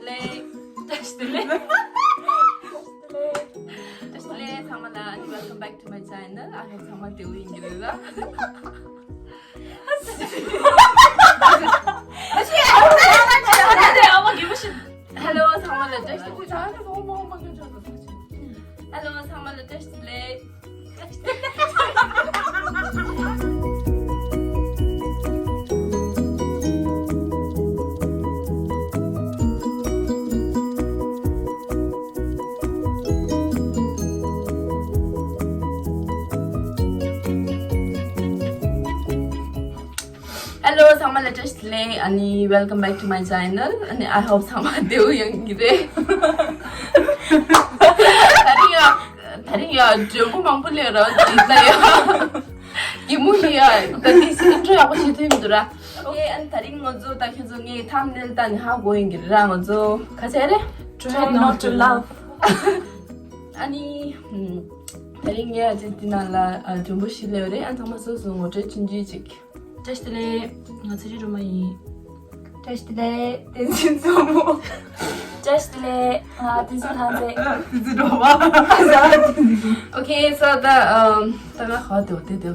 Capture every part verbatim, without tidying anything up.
བཀྲ་ཤིས་བདེ་ལེགས། བཀྲ་ཤིས་བདེ་ལེགས། ཚང་མ་ལ། and welcome back to my channel. I hope ཚང་མ་བདེ་པོ་ཡིན་གྱི་རེད་ལ། Hello ཚང་མ་ལ་བཀྲ་ཤིས་བདེ་ལེགས། Hello ཚང་མ་ལ་བཀྲ་ཤིས་བདེ་ལེགས། Hello ཚང་མ་ལ་བཀྲ་ཤིས་བདེ་ལེགས། ཨ་ནི་welcome back to my channel. ཨ་ནི་I hope ཚང་མ་བདེ་པོ་ཡོང་གི་རེད། ད་རིང་ཡང་ད་རིང་ཡང་མགྲོན་པོ་མང་པོ་སླེབས་ར། འདི་ལ་ཡང་གད་མོ་ཞིག་ཡ། ད་འདི་སི་ཨིན་ཊྲོ་ཡག་པོ་བྱེད་ཐུབ་མི་འདུག་ར། ཨོ་ཁེ། ཨ་ནི་ད་རིང་ང་ཚོ་ད་ཁྱེད་ཚོ་ངའི་ཐམ་ནེལ་ལྟ་ནས་ཧ་གོ་ཡོང་གི་རེད་ར། ང་ཚོ་ག་ཚད་རེད། Try not to laugh. ཨ་ནི་ད་རིང་ངས་ཨ་ཙི་འདི་ནང་ལ་མགྲོན་པོ་ཞིག་སླེབས་རེད། ཨ་ཚང་མ་སོ་སོ་ངོ་སྤྲོད་ཆུང་ཆུང་ཅིག་བཀྲ་ཤིས་བདེ་ལེགས། ང་ཚེ་རིང་སྒྲོལ་མ་ཡིན། བཀྲ་ཤིས་བདེ་ལེགས། བསྟན་འཛིན་མཚོ་མོ། བཀྲ་ཤིས་བདེ་ལེགས། ང་བསྟན་འཛིན་ལྷ་མཛེས། བསྟན་འཛིན་སྒྲོལ་མ། Okay, so the, um, ད་ང་ཧ་དེ་དེ་དེ།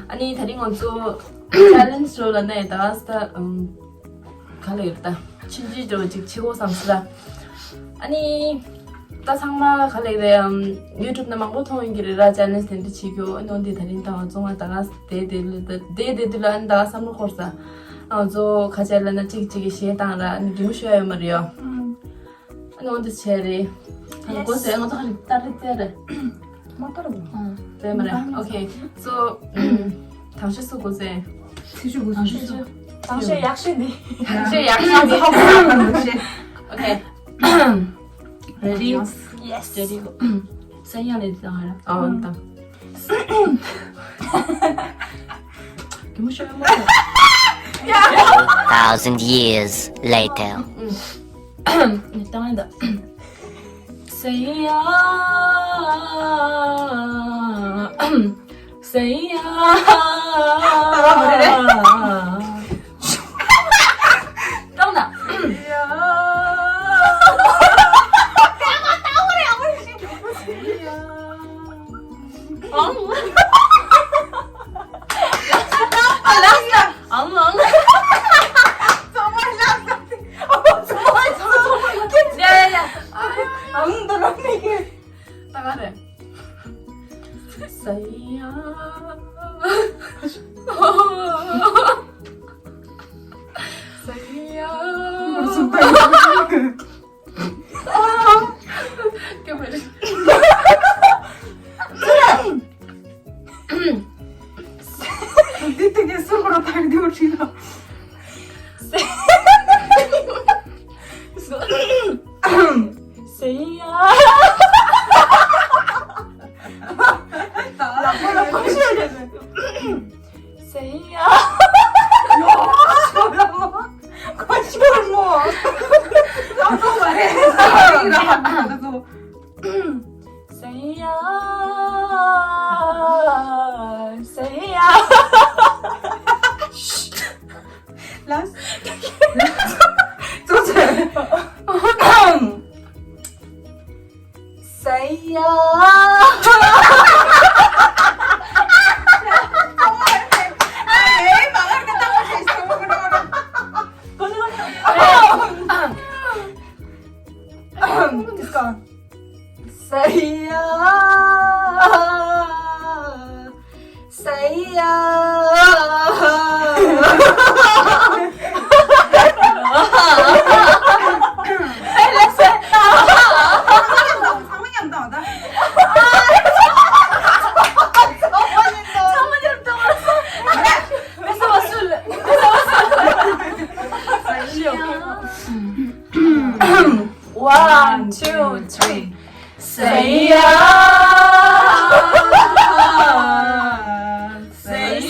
ཨ་ནི་ད་རིང་ང་ཚོ་challenge show ལ་ནས་ད་ས་ད་um ག་ལ་ཡོད་ད། ཆུང་ཆུང་འགྲོ་ཅིག་ཆི་གོ་བསམ་སི་ལ། ཨ་ནི། ད་ཚང་མ་ག་ལེ་རེད། ཨམ། YouTube ནང་མང་པོ་མཐོང་ཡོང་གི་རེད་ར། challenge དེ་འདྲ་བྱེད་རྒྱུ། ཨ་ནི་འདི་ད་རིང་ད་ང་ཚོ་ང་ད་ག་དེ་དེ་ལ་ད་དེ་དེ་དུས་ལ། ཨ་ནི་ད་ག་བསམ་བློ་འཁོར་ས། ང་ཚོ་ཁ་ཆེ་ལ་ན་གཅིག་གཅིག་གི་གཞས་བཏང་ར། ཨ་ནི་གད་མོ་ཤོར་ཡ་ཡོད་མ་རེད་ཡ། ཨ་ནི་འདི་བྱས་རེད། ཨ་ནི་གོ་ཟེ་ང་ཚོ་ཧ་ལི་ཏར་རེད་ཏེ་རེད། མ་ཏར་རེད། ཨ་ཙེ་མ་རེད། Okay, so དང་ཤོས་སུ་གོ་ཟེ། ཚེ་ཤོས་གོ་ཟེ། དང་ཤོས་ཡག་ཤོས་འདི། དང་ཤོས་ཡག་ཤོས་འདི། Okay. Ready? Yes. Ready. སེ་ཡ་ལེ་དང་ཨ་ར། ཨོ་དང་། གད་མོ་ཤོར་ཡ་མ་རེད། Thousand years later. ནི་བཏང་ཡིན་ད། སེ་ཡ། སེ་ཡ། བཏང་ན། ཨང་། ཨང་ཨང་། ཚང་མ་ལ་ཡ་ཡ། ཨང་། ད་རང་མི་གི། ད་ག་རེད། སེ་ཡ། སེ་ཡ། སྐྱོ་བ་རེད། འདི་དེ་གའི་སུར་བར་ཐག་འདི་བ་ཁྲིད་ལ། སེ་ཡ། ལག་པ་ལ་ཁོ་ཤོད་རེད། སེ་ཡ། ཁོ་ཤོད་མོ། ལག་པ་ལ་ཁོ་ཤོད་རེད། སེ་ཡ། སེ་ཡ། ལགས། ཙོ་ཙོ། སེ་ཡ། སེ་ཡ། སེ་ཡ། One, two, three. སེ་ཡ། སེ་ཡ།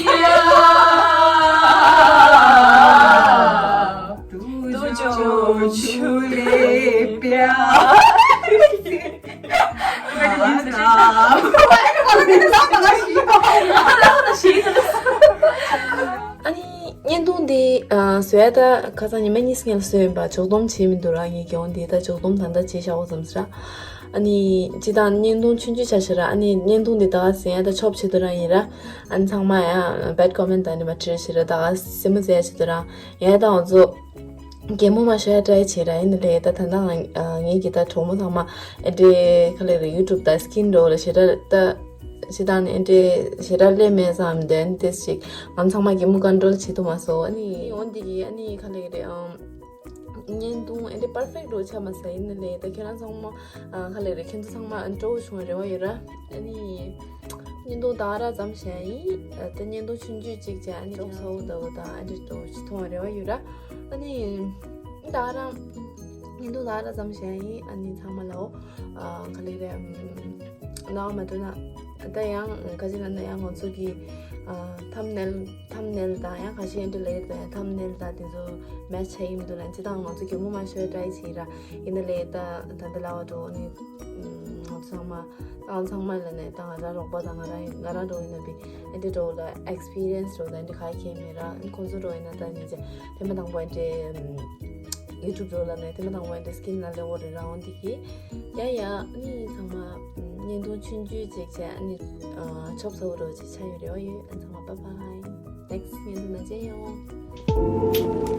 དུ་ཇོ་ཆུ་ལེ་པྱ། ཨ་ནི། བརྙན་ཐུང་འདི་ཨ་བཟོ་ཡ་ད་ཁ་སང་ཉི་མ་གཉིས་སྔོན་ལ་བཟོས་ཡིན་པ། ཕྱོགས་བསྡོམས་བྱས་མི་འདུག་ར། ངས་གྱོང་འདི་ད་ཕྱོགས་བསྡོམས་ད་ལྟ་བྱས་བཞག་འོ་བསམ་ཟེར་ར། ཨ་ནི་སྤྱིར་བཏང་བརྙན་ཐུང་ཆུང་ཆུང་ཆགས་ཤག་ར། ཨ་ནི་བརྙན་ཐུང་འདི་ད་ག་ཟེར་ཡ་ད་ཆོབ་ཆེ་དུ་ར་ཡིན་ར། ཨ་ནི་ཚང་མ་ཡང་bad comment ད་ནི་མ་བྲིས་ཤི་ར། ད་ག་སེམས་མ་ཟེར་ཡ་ཆེ་དུ་ར་ཡ། ད་ང་ཚོ་གད་མོ་མ་ཤོར་ཡ་try བྱེད་ར། ཡིན་ནི་ལས་ད་ད་ད་ང་ངེད་ཀྱི་ད་གྲོགས་མོ་ཚང་མ་ཨེ་འདྲའི་ཁ་ལས་རེ་YouTube ད་skin འགྲོ་ལ་ཞེ་དྲག་ད་ཞེ་དྲག་ནི་ཨེ་འདྲའི་ཞེ་དྲག་ལས་མེད་བསམ་དོན་ཏེ་ཞིག་ང་ཚང་མ་གད་མོ་control བྱེད་ཐུབ་མ་སོང་། ཨ་ནི་འོན་འདི་གི་ཨ་ནི་ཁ་ལས་རེ་ཨམ་བརྙན་ཐུང་ཨེ་འདྲའི་perfect འགྲོ་ཆ་མ་ཟ། ཡིན་ནི་ལས་ད་ཁྱེད་རང་ཚང་མ་ཨ་ཁ་ལས་རེ་ཁྱེད་ཚོ་ཚང་མ་ཨ་སྤྲོ་བོ་བྱུང་བ་རེ་བ་ཡོད་ར། ཨ་ནི་བརྙན་ཐུང་ད་ར་ཙམ་བྱས་ཡིན། ད་བརྙན་ཐུང་ཆུང་ཆུང་ཅིག་བྱས། ཨ་ནི་ཅོག་ཚ་བོ་ལྟ་བུ་དང་ཨ་འདྲི་ཏོ་ཅི་མཐོང་བ་རེ་བ་ཡོད་ར། ཨ་ནི་ད་ར་བརྙན་ཐུང་ད་ར་ཙམ་བྱས་ཡིན། ཨ་ནི་ཚང་མ་ལའོ་ག་ལེ་རེད། ནའོ་མ་ཏོ་ན་ད་ཡང་ག་ཅི་ན་ན་ཡང་ང་ཚོ་གི་thumbnail thumbnail དང་ཡང་ག་ཤེད་འདྲ་ལེ་དང་thumbnail དང་དེ་ཚོ་match བྱས་ཡིན་མི་འདུག་ལ། ཅི་དང་ང་ཚོ་གད་མོ་མ་ཤོར་try བྱས་ར། ཡིན་ན་ལས་ད་ད་འདི་ལ་བ་འགྲོ་ནི་ང་ཚང་མ་ང་ཚང་མ་ལ་ནས་ད་ང་རང་རོགས་པ་དང་ང་རང་ང་རང་འགྲོ་ཡིན་ན་པི་ཨེ་འདྲི་འགྲོ་ལ་experience འགྲོ་ད་ཨེ་འདྲི་ག་ཁྱེད་མེད་ར། ཁོང་ཚོ་འགྲོ་ཡིན་ན་ད་ཉིན་ཅེ་ཐེ་མ་དང་པོ་ཨེ་འདྲི་YouTube འགྲོ་ལ་ནས་ཐེ་མ་དང་པོ་ཨེ་འདྲི་skin ལ་ལེ་བོ་རེ་ར་འོན་དེ་གི་ཡ་ཡ། ཨ་ནི་ཚང་མ་བརྙན་ཐུང་ཆུང་ཆུང་ཅིག་བྱས། ཨ་ནི་ཆོབ་ཚ་བོ་འགྲོ་ཅིག་ཆ་ཡོད་རེ་བ་ཡོད། ཨ་ཚང་མ་bye bye next བརྙན་ཐུང་ན་མཇལ་ཡོང་།